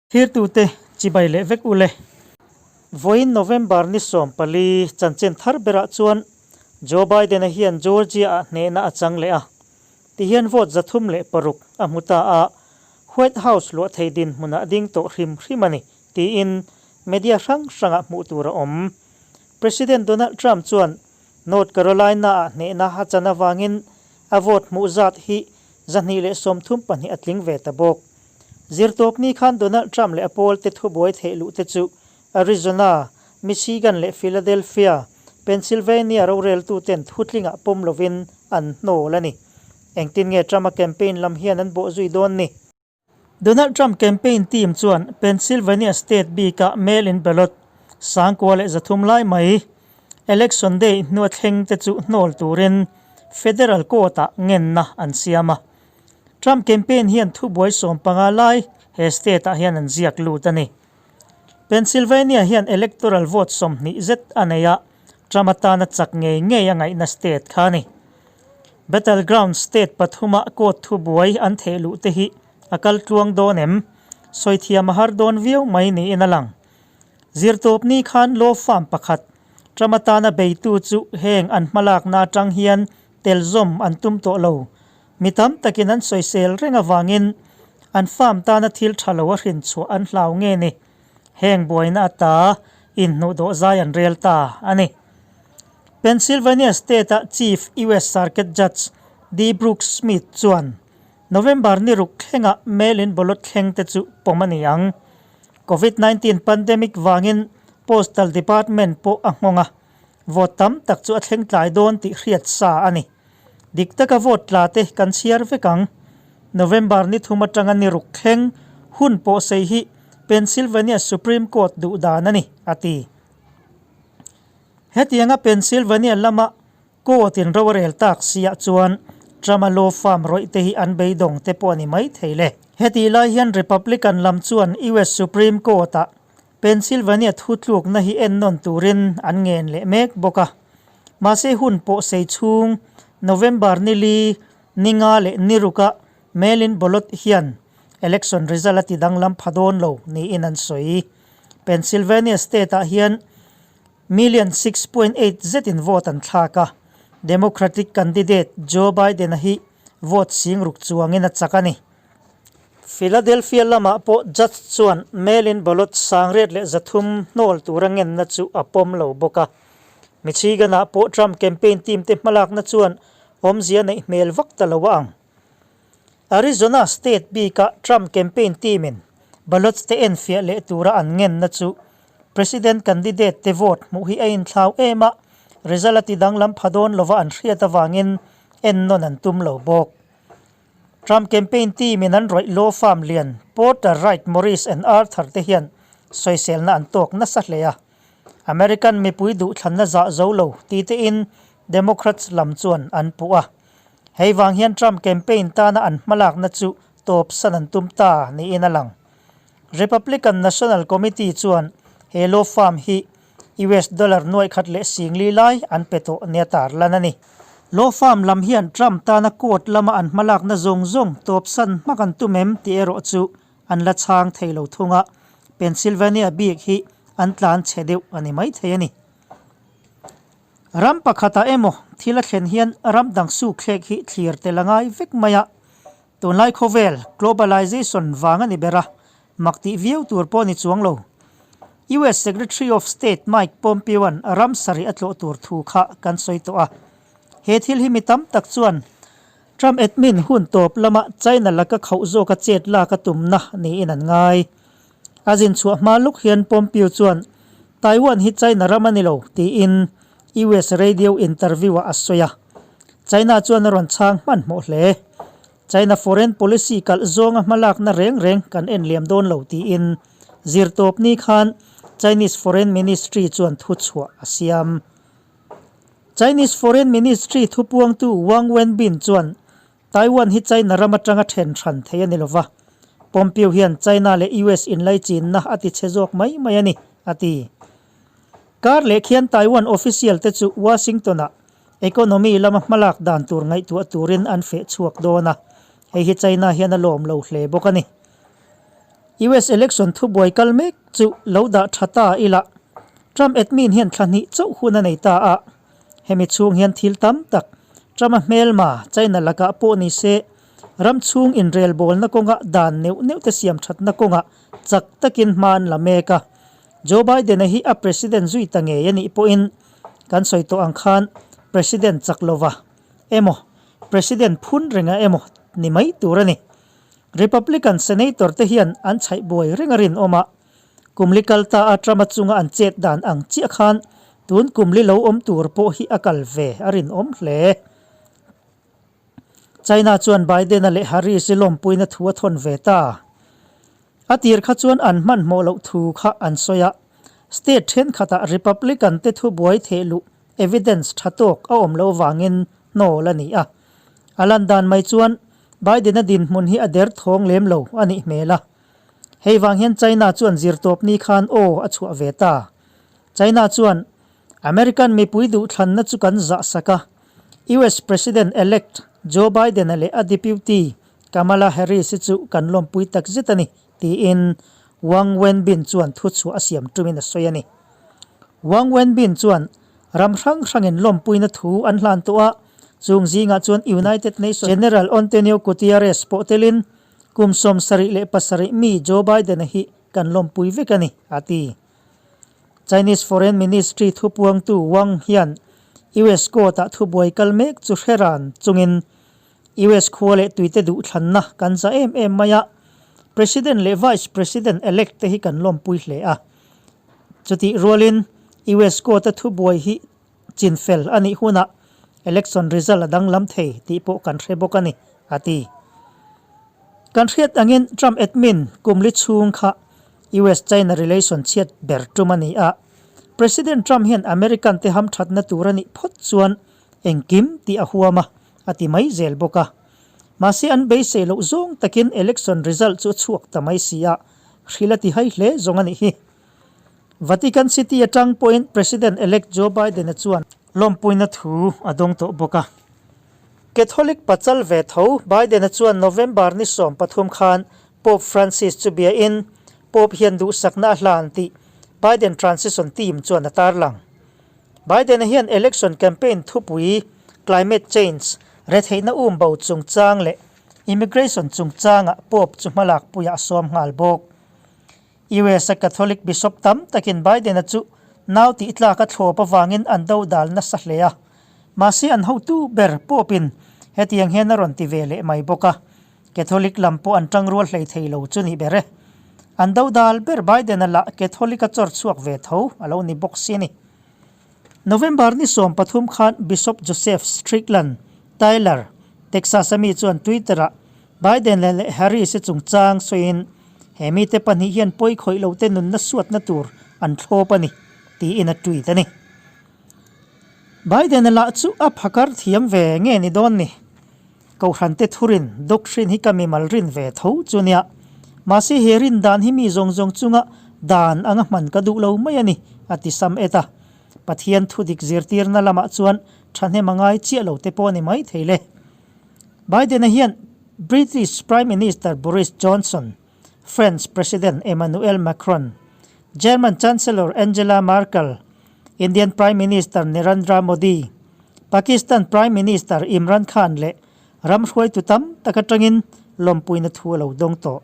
Thirtute chibai leh vek ule. Vawiin November ni 14 chanchin thar berah chuan Joe Biden-a hian Georgia-ah hnehna a chang leh a, tihian vote 306 a hmu ta a, White House luah thei dinhmunah ding tawh hrim hrim a ni, tiin media hrang hrangah hmuh tur a awm. President Donald Trump chuan North Carolina-ah hnehna a chan avangin a vote hmuh zat hi 232 a tling ve ta bawk. Zirtawpni khan Donald Trump leh a pawlte thubuai theih luh te chu Arizona, Michigan leh Philadelphia, Pennsylvania roreltuten thutlingah pawm lovin an hnawl a ni. Engtin nge Trump-a campaign lam hian an bawhzui dawn ni? Donald Trump campaign team chuan Pennsylvania state bika mail-in ballot 1300 lai mai Election Day hnua thleng te chu hnawl turin federal court-ah ngenna an siam a. Trump campaign hian thubuai 15 lai he state-ah hian an ziak lut a ni. Pennsylvania hian electoral vote 20 zet a nei a, Trump atana chak ngei ngei a ngaihna state kha a ni. Battleground state pathuma court thubuai an theh luh te hi a kal tluang dawn em? Sawi thiam a har dawn viau mai niin a lang. Zirtawpni khan law firm pakhat Trump atana beitu chu heng an hmalakna atang hian tel zawm an tum tawh lo. Mi tam takin an sawisel reng avangin an farm tana thil tha lo a hrin chhuah an hlau nge ni. Heng buaina ata inhnuh dawh zai an rel ta a ni. Pennsylvania State-a Chief US Circuit Judge D. Brooks Smith chuan November ni ruk thlengah mail-in ballot thleng te chu pawm a ni ang. Covid 19 pandemic vangin Postal Department pawh a nghawng a. Vote tam tak chu a thleng tlai dawn tih hriat sa a ni. Dik taka vote tla te kan chhiar vek ang. November ni thum atanga ni ruk thleng hun pawh sei hi Pennsylvania Supreme Court duh dan a ni, a ti. Hetianga Pennsylvania lama court in ro a rel tak siah chuan Trump-a law firm rawih te hi an beidawng te pawh a ni mai thei le. Hetih lai hian Republican lam chuan US Supreme Court-ah Pennsylvania thutlukna hi ennawn turin an ngen leh mek bawk a. Mahse hun pawh sei chhung November ni li, ni nga leh ni ruka mail-in ballot hian election result a ti danglam pha dawn lo niin an sawi. Pennsylvania state-ah hian million 6.8 zetin vote an thlak a, Democratic candidate Joe Biden-a hi vote sing ruk chuangin a chak a ni. Philadelphia lamah pawh judge chuan mail-in ballot 1300 hnawl tura ngenna chu a pawm lo bawk a. Michigan-ah pawh Trump campaign team te hmalakna chuan awmzia neih hmel vak ta lo a ang. Arizona state bika Trump campaign team-in ballots te enfiah leh tura an ngenna chu President candidate te vote hmuh hi a inthlau em a, result a ti danglam pha dawn lova an hriat avangin ennawn an tum lo bawk. Trump campaign team in an rawih law firm lian Porter Wright Morris and Arthur te hian sawiselna an tawk nasa hle a. American mipui duhthlanna zah zo lo ti tein Democrats lam chuan an puh a. Hei vang hian Trump campaign tana an hmalakna chu tawp san an tum ta niin a lang. Republican National Committee chuan he law firm hi US dollar 1,050 lai an pe tawh nia tarlan a ni. Law firm lam hian Trump tana court lama an hmalakna zawng zawng tawp san hmak an tum em tih erawh chu an la chhang thei lo thung a, Pennsylvania bik hi an tlan chhe deuh a ni maithei a ni. Ram pakhatah emaw thil a thlen hian ram dang sukthlek hi thlir tel a ngai vek mai a, tunlai khawvel globalization vang a ni ber a, mak tih viau tur pawh a ni chuang lo. US Secretary of State Mike Pompeo-a'n ram sarih a tlawh tur thu kha kan sawi tawh a. He thil hi mi tam tak chuan Trump admin hun tawp lama China laka khauh zawka chet lak a tumna niin an ngai. A zin chhuah hma luk hian Pompeo chuan Taiwan hi China ram a ni lo tiin US radio interview-ah a sawi a. China chuan a rawn chhang hmanhmawh hle. China foreign policy kalh zawnga hmalakna reng reng kan en liam dawn lo tiin zirtawpni khan Chinese Foreign Ministry chuan thuchhuah a siam. Chinese Foreign Ministry thupuangtu Wang Wenbin chuan Taiwan hi China ram atanga then hran thei a ni lova, Pompeo hian China leh US inlaichinna a ti chhe zawk mai mai a ni, a ti. Kar leh khian Taiwan official te chu Washington-ah Economy lama hmalak dan tur ngaihtuah turin an feh chhuak dawn a, hei hi China hian a lawm lo hle bawk a ni. US election thubuai kal mek chu lo dah tha ta ila, Trump admin hian thla hnih chauh hun a nei ta a. Hemi chhung hian thil tam tak Trump-a hmelma China lakah pawh ni se, ram chhung inrelbawlna kawnga dan neuh neuh te siam thatna kawngah chak takin hma an la mek a. Joe Biden-a hi a president zui ta ngei a nih pawhin kan sawi tawh ang khan president chak lova emaw president phun renga emaw ni mai tur a ni. Republican Senator te hian an chhaih buai reng a rinawm a, kum li kal ta a Trump-a chunga an chet dan ang chiah khan tun kum li lo awm tur pawh hi a kal ve a rinawm hle. China chuan Biden-a leh Harris-i lawmpuina thu a thawn ve ta. A tir kha chuan an hmanhmawh loh thu kha an sawi a, state thenkhatah Republican te thubuai theh luh evidence tha tawk a awm loh vangin hnawl a ni a. A lan dan mai chuan Biden-a dinhmun hi a der thawng lem lo a nih hmel a. Hei vang hian China chuan zirtawpni khan aw a chhuah ve ta. China chuan American mipui duhthlanna chu kan zah sak a, US President-elect Joe Biden-a leh a deputy Kamala Harris-i chu kan lawmpui tak zet a ni, tiin Wang Wenbin chuan thuchhuah a siam tumin a sawi a ni. Wang Wenbin chuan ram hrang hrangin lawmpuina thu an hlan tawh a, chung zingah chuan United Nations General Antonio Guterres pawh telin kum 77 mi Joe Biden-a hi kan lawmpui vek a ni, a ti. Chinese Foreign Ministry thupuangtu Wang hian US court-ah thubuai kal mek chu hre ran chungin US khua leh tuite duhthlanna kan za em em mai a, President leh Vice President elect te hi kan lawmpui hle a. Chutih rualin US court-a thubuai hi chinfel a nih hunah election result a danglam thei tih pawh kan hre bawk a ni, a ti. Kan hriat angin Trump admin kum li chhung kha US-China relation chhiat ber tum a ni a, President Trump hian American te hamthatna tur a nih phawt chuan engkim tih a huam a, a ti mai zel bawk a. Mahse an beisei loh zawng takin election result chu a chhuak ta mai si a, hrilh a ti hai hle zawng a nih hi. Vatican City atang pawhin President-elect Joe Biden-a chuan lawmpuina thu a dawng tawh bawk a. Catholic pachal ve tho Biden-a chuan November ni 13 khan Pope Francis chu biain Pope hian duhsakna a hlan tih Biden transition team chuan a tarlang. Biden-a hian election campaign thupui climate change, retheihna um bo chungchang leh immigration chungchangah Pope chu hmalakpuiah a sawm nghal bawk. US-a Catholic bishop tam takin Biden-a chu nau tih tlak a thlawp avangin an do dal nasa hle a. Mahse an hotu ber Pope-in hetiang hian a rawn ti ve leh mai bawk a. Catholic lam pawh an tangrual hlei thei lo chu nih ber e. An do dal ber Biden-a lah Catholic a chawr chhuak ve tho a lo ni bawk si a ni. November ni 13 khan Bishop Joseph Strickland Tyler, Texas-a mi chuan Twitter-ah Biden leh Harris-i chungchang sawiin he mite pahnih hian pawi khawih lote nunna suatna tur an thlawp a ni, tiin a tweet a ni. Biden-a lah chu a phakar thiam ve nge ni dawn ni? Kohhrante thurin, doctrine, hi ka mimal rin ve tho chu nia. Mahse he rin dan hi mi zawng zawng chunga dan anga hman ka duh lo mai a ni, a ti sam et a. Pathian thudik zirtirna lamah chuan thahnem a ngai chiah lo te pawh a ni mai thei le. Biden-a hian British Prime Minister Boris Johnson, French President Emmanuel Macron, German Chancellor Angela Merkel, Indian Prime Minister Narendra Modi, Pakistan Prime Minister Imran Khan leh ram hruaitu tam tak atangin lawmpuina thu a lo dawng tawh.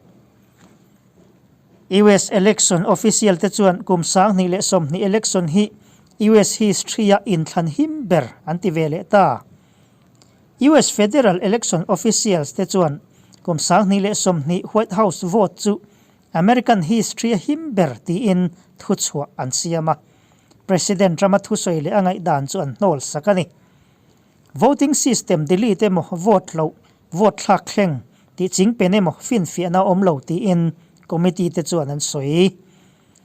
US election official te chuan kum 2020 election hi US history-a inthlan him ber an ti ve leh ta. US federal election officials te chuan kum 2020 White House vote chu American history-a him ber tiin thuchhuah an siam a. President rama thusawi leh a ngaihdan chu an hnawl sak a ni. Voting system delete emaw vote loh, vote thlak thleng tih chingpen emaw finfiahna a awm lo tiin committee te chuan an sawi.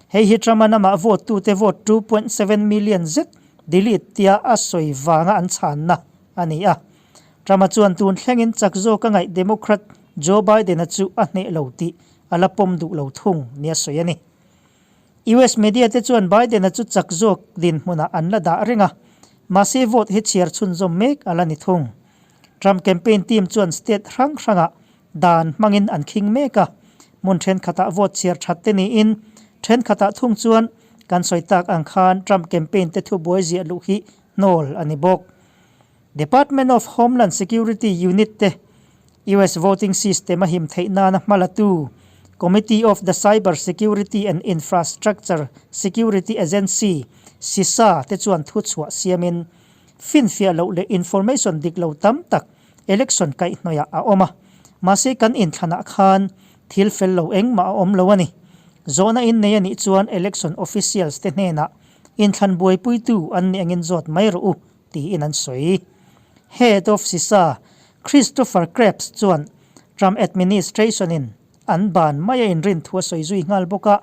Hei hi Trump-a namah vote tute vote 2.7 million zet delete tia a sawi vanga an chhanna a ni a. Trump-a chuan tun thlengin chak zawk a ngaih Democrat Joe Biden-a chu a hneh lo tih a la pawm duh lo thung nia sawi a ni. US media te chuan Biden-a chu chak zawk dinhmunah an la dah reng a, mahse vote hi chhiar chhunzawm mek a la ni thung. Trump campaign team chuan state hrang hrangah dan hmangin an khing mek a. Hmun thenkhatah vote chhiar that te niin thenkhatah thung chuan kan sawi tak ang khan Trump campaign te thubuai ziah luh hi hnawl a ni bawk. Department of Homeland Security unit te US voting system a him theih nana hma latu Committee of the Cyber Security and Infrastructure Security Agency, CISA, te chuan thuchhuah siamin finfiah loh leh information dik lo tam tak election kaihhnawihah a awm a, mahse kan inthlanah khan thil fel lo engmah a awm lo a ni. Zawhna innei a nih chuan election officials te hnenah inthlan buaipuitu an nih angin zawt mai rawh u tiin an sawi. Head of CISA Christopher Krebs chuan Trump administration-in an ban mai a inrin thu a sawi zui nghal bawk a.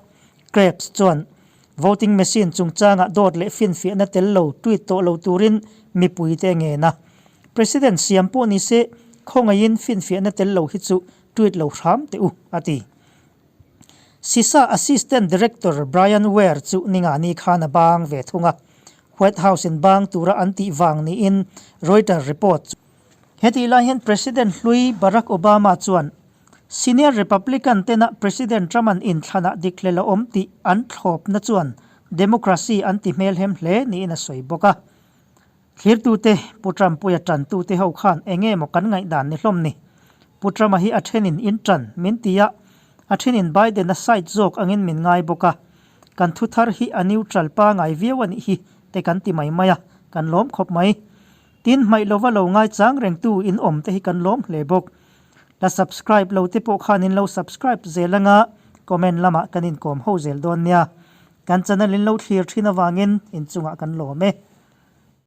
Krebs chuan voting machine chungchangah dawt leh finfiahna tel lo tweet tawh lo turin mipuite a ngen a. President siam pawh ni se khawngaihin finfiahna tel lo hi chu tweet lo hram teh u, a ti. CISA Assistant Director Brian Ware chu ningani khan a bang ve thung a. White House in bang tura an tih vang niin Reuters report chu. Hetih lai hian President hlui Barack Obama chuan Senior Republican tena President Trump-a'n inthlanah dikhlel a awm tih an thlawpna chuan democracy an ti hmelhem hle niin a sawi bawk a. Thlirtute, Pu Trump-puia tantute ho khan enge maw kan ngaihdan ni hlawm ni? Pu Trump-a hi a thenin in tan min ti a, a thenin Biden-a side zawk angin min ngai bawk a. Kan thu thar hi a neutral pangai viau a nih hi te kan ti mai mai a, kan lawm khawp mai. Tin, hmaih lova lo ngaichang rengtu in awm te hi kan lawm hle bawk. La subscribe lo te pawh khan in lo subscribe zel anga comment lamah kan inkawm ho zel dawn nia. Kan channel in lo thlir thin avangin inchungah kan lawm e.